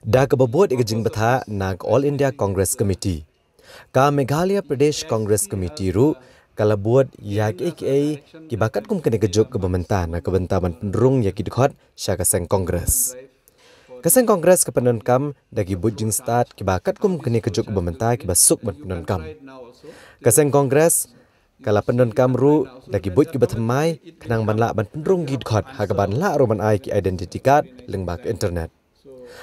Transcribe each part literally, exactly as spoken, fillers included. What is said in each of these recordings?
Da kaba bud ïa ka jingbthah na ka All India Congress Committee, ka Meghalaya Pradesh Congress Committee ruh ka la bud ïa kiei kiei kiba katkum kane ka juk kaba mynta na ka bynta ban pynrung ïa ki dkhot sha ka seng Congress. Ka seng Congress ka pyndonkam da ki buit jingstad kiba katkum kane ka juk kaba mynta kiba suk ban pyndonkam. Ka seng Congress ka la pyndonkam ruh da ki buit kiba thymmai khnang ban lah ban pynrung ki dkhot ha kaban lah ruh ban ai ki identity card lyngba ka internet.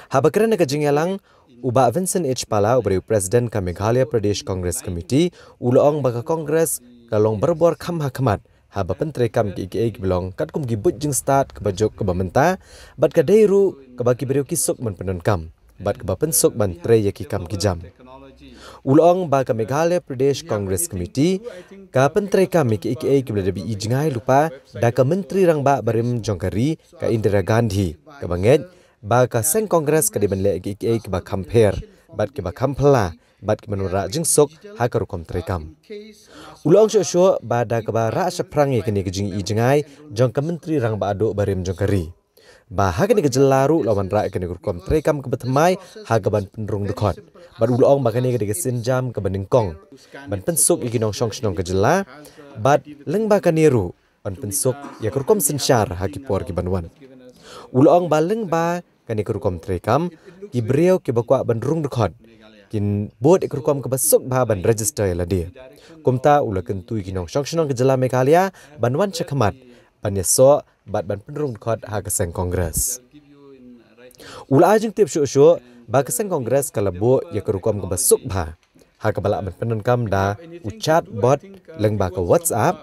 Haba kren ha ka jingïalang, u Bah Vincent H Pala, uba dei u President ka Meghalaya Pradesh Congress Committee, u la ong ba ka Congress ka long barabor kham ha khmat haba pyntreikam kiei kiei kiba long katkum ki buit jingstad kaba juk kaba mynta, bad ka dei ruh kaba ki briew ki suk ban pyndonkam bad kaba pynsuk ban trei ïa ki kam ki jam. U la ong ba ka Meghalaya Pradesh Congress Committee ka pyntreikam ïa kiei kiei kiba la dep ïohi jngai lypa da ka Myntri Rangbah barim jong ka ri, ka Indira Gandhi, kaba ngeit ba ka seng Congress ka dei ban leh kiei kiei kiba kham pher bad kiba kham phylla bad kiban wanrah jingsuk ha ka rukom treikam. U la ong shuh shuh ba da kaba rah shaphrang ïa kane ka jingïohi jngai jong ka Myntri Rangbah Duh barim jong ka ri, ba ha kane ka jylla ruh la wanrah ïa kane ka rukom treikam kaba thymmai ha kaban pynrung dkhot. Bad u la ong ba kane ka dei ka sienjam kaba nyngkong ban pynsuk ïa ki nongshong shnong ka jylla, bad lyngba kane ruh ban pynsuk ïa ka rukom synshar ha ki por kiban wan. U la ong ba lyngba kane ka rukom treikam, ki briew kiba kwah ban rung dkhot kin bud ïa ka rukom kaba suk bha ban register ïa lade. Kumta u la kyntu ïa ki nongshong shnong ka jylla Meghalaya ban wan sha khmat ban ïasoh bad ban pynrung dkhot ha ka seng Congress. U la ai jingtip shuh shuh ba ka seng Congress ka la buh ïa ka rukom kaba suk bha ha kaba lah ban pyndonkam da u chatbot lyngba ka WhatsApp,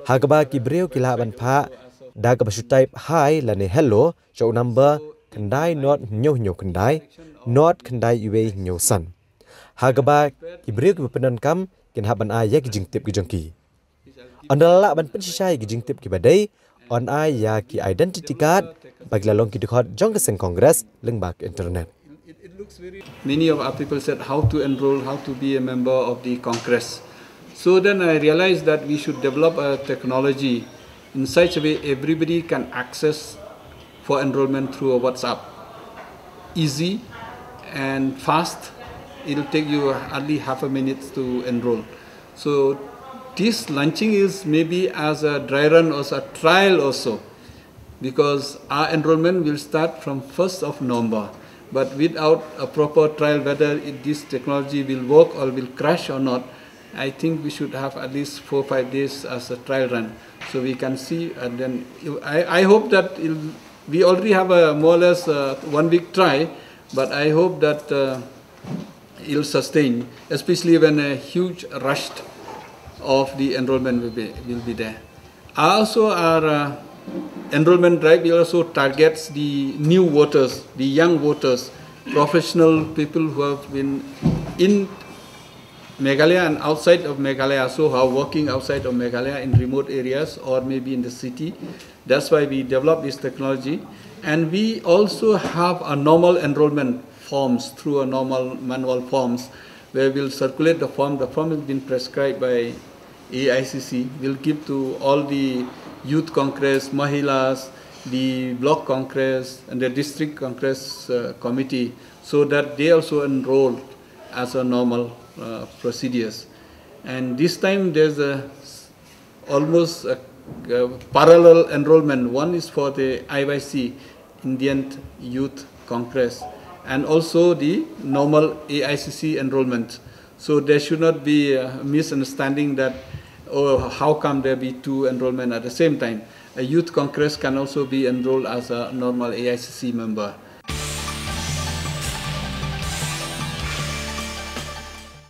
ha kaba ki briew ki lah ban phah da kaba shu type hi lane hello sha u number khyndai not hynñiew hynñiew khyndai, not khyndai iwei hynñiew san. Ha kaba ki briew kiba pyndonkam kin hap ban ai ïa ki jingtip ki jong ki. Ynda la lah ban pynshisha ïa ki jingtip kiba dei, yn ai ïa ki identity card ba ki la long ki dkhot jong ka seng Congress lyngba ka internet. Many of our people said how to enroll, how to be a member of the Congress. So then I realized that we should develop a technology in such a way everybody can access for enrollment through a WhatsApp. Easy and fast. It'll take you hardly half a minute to enroll. So this launching is maybe as a dry run or a trial also, because our enrollment will start from first of November. But without a proper trial, whether it, this technology will work or will crash or not, I think we should have at least four five days as a trial run, so we can see. And then I, I hope that it'll, we already have a more or less uh one week try, but I hope that uh, it'll sustain, especially when a huge rush of the enrollment will be, will be there. Also, our uh, enrollment drive also targets the new voters, the young voters, professional people who have been in Meghalaya and outside of Meghalaya, so who are working outside of Meghalaya in remote areas or maybe in the city. That's why we developed this technology. And we also have a normal enrollment forms through a normal manual forms where we'll circulate the form. The form has been prescribed by A I C C. We'll give to all the youth congress, mahilas, the block congress, and the district congress uh, committee, so that they also enroll as a normal uh, procedures. And this time there's a almost a, a parallel enrollment. One is for the I Y C, Indian Youth Congress, and also the normal A I C C enrollment. So there should not be a misunderstanding that, oh, how come there be two enrollment at the same time? A youth congress can also be enrolled as a normal A I C C member.